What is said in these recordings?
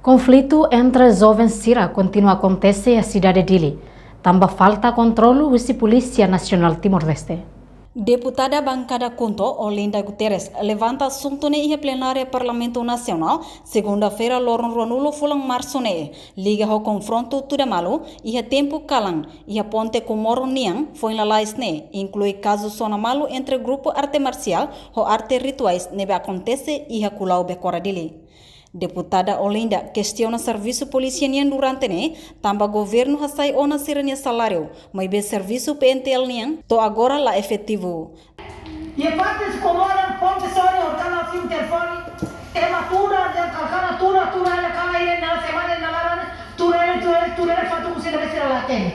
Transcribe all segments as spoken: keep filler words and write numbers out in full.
Konflitu entre joven sira kontinua akontese iha sidade Dili, tanba falta kontrolu husi Polísia Nasionál Timor-Leste. Deputada Bankada KHUNTO, Olinda Guterres, levanta asuntu ne'e iha plenária Parlamentu Nasionál, segunda-feira, loron ruanulu fulan Marsu ne'e, liga ho konfrontu tuda malu iha tempu kalan iha Ponte Comoro nian foin lalais ne'e, inklui kazu sona malu entre grupu arte marsiál ho arte rituais ne'ebé akontese iha Kulau Bekora Dili. Deputada Olinda kestiona servisu polísia nian durante ne'e, tanba governu hasai ona sira-nia saláriu, maibé servisu P N T L nian to'o agora la efetivu. Iha parte Comoro, ponte sori, horikalan fim telefone, ema tuda, de kalkana tuda, tuda, ela kala, ela na semana, na laran, tuda, ela, tuda, ela, tuda, ela, fatuk, sira, sira la hatene.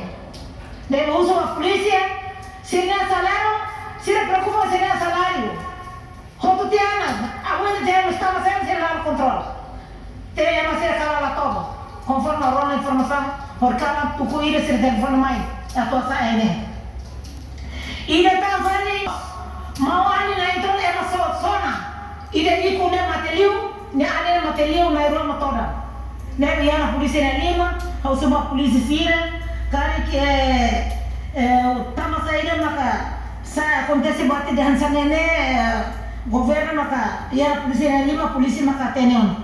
Ne'ebé husu ba polísia, sira-nia saláriu, sira preokupa sira-nia saláriu. Hotu tiha ona, aguenta tiha ona, estaba sem, sira la kontrola. Tele ema sira kala la toba. Konforme rona informasaun, horikalan tuku ida sira telefone mai, atu hasa'e ne'e. Ida tan fali, maun Ani na'in-tolu ema so-, sona. Ida ikus ne'e mate liu, nia Ani ne'e mate liu, na'in-rua ema todan. Ne'ebé iha ona polísia nia liman, ha'u husu ba polísia sira, karik, eh, eh, tanba saida maka sa akontese buat ida hanesan ne'e, eh, governu maka iha ona polísia nia liman, polísia maka hatene ona.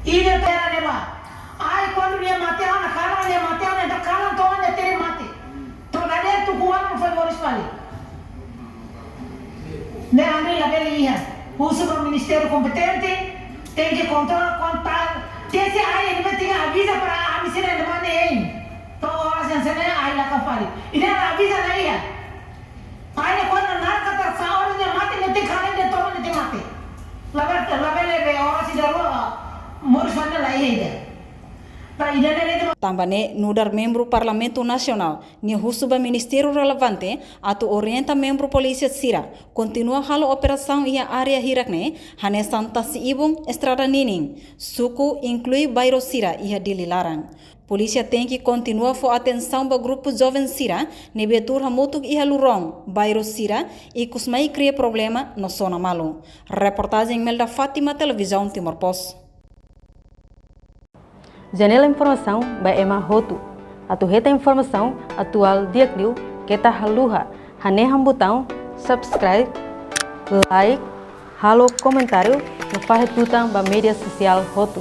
Ida tan ne'ebá. Ai, kuandu nia mate ona, kalan nia mate ona, entaun kalan to'o nia teri mate. To'o dadeer tuku ualu fali moris fali. Ne'e ami labele iha. Husu ba ministériu kompetente, tenke kontrola konta. Tesi ai, ne'ebé tenke aviza para ami sira ne'ebá ne'e hein. To'o oras hanesan ne'e ai laka fali. Ida la aviza la iha. Ai ne'e kuandu narka ta sa oras nia mate, ne'e tenke kalan nia toba nia tenke mate. Labele, labele be oras ida rua, moris fali la iha ida. Tanba ne'e nu'udar membru Parlamentu Nasionál, nia husu ba ministériu relevante atu orienta membru polísia sira kontinua halo operasaun iha área hirak ne'e, hanesan tasi-ibun, estrada ninin, suku, inklui bairru sira iha Dili laran. Polísia tenke kontinua fó atensaun ba grupu joven sira ne'ebé tuur hamutuk iha lurón, bairru sira, ikus mai kria problema no sona malu. Reportajen Imelda Fátima, Televizaun Timor Post. Janela informasaun ba ema hotu. Atu hetan informasaun atuál di'ak liu, keta haluha hanehan butaun subscribe, like, halo komentáriu no fahe tutan ba média sosiál hotu.